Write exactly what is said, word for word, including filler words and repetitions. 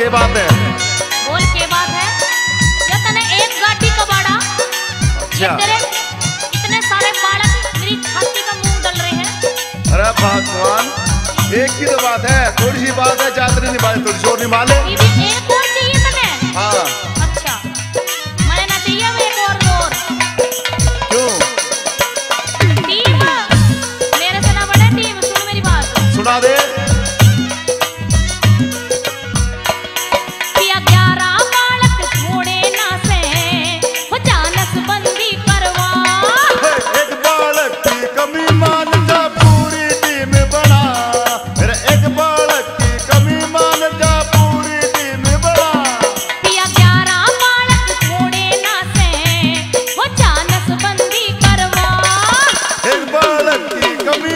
बात है। बोल, के बात है? या तने एक गाड़ी कबाड़ा, अच्छा। तेरे इतने सारे बालक मेरी छाती का मूंग डल रहे हैं। अरे भगवान, एक ही तो बात है, थोड़ी सी बात है, ज्यादा नहीं माले, थोड़ी सी और नहीं माले। ये भी एक और चाहिए तने? हाँ। अच्छा, मैं ना चाहिए वो एक और, और। क्यों? टीम, मेरे से ना बड़े टीम, सुन मेरी बात। सुना दे। पिया ग्यारह बालक छोड़े ना से, हो जा नसबंदी करवा। एक बालक की कमी मान जा, पूरी टीम बना। मेरा एक बालक की कमी मान जा, पूरी टीम बना। पिया ग्यारह बालक छोड़े ना से, हो जा नसबंदी करवा। एक बालक की कमी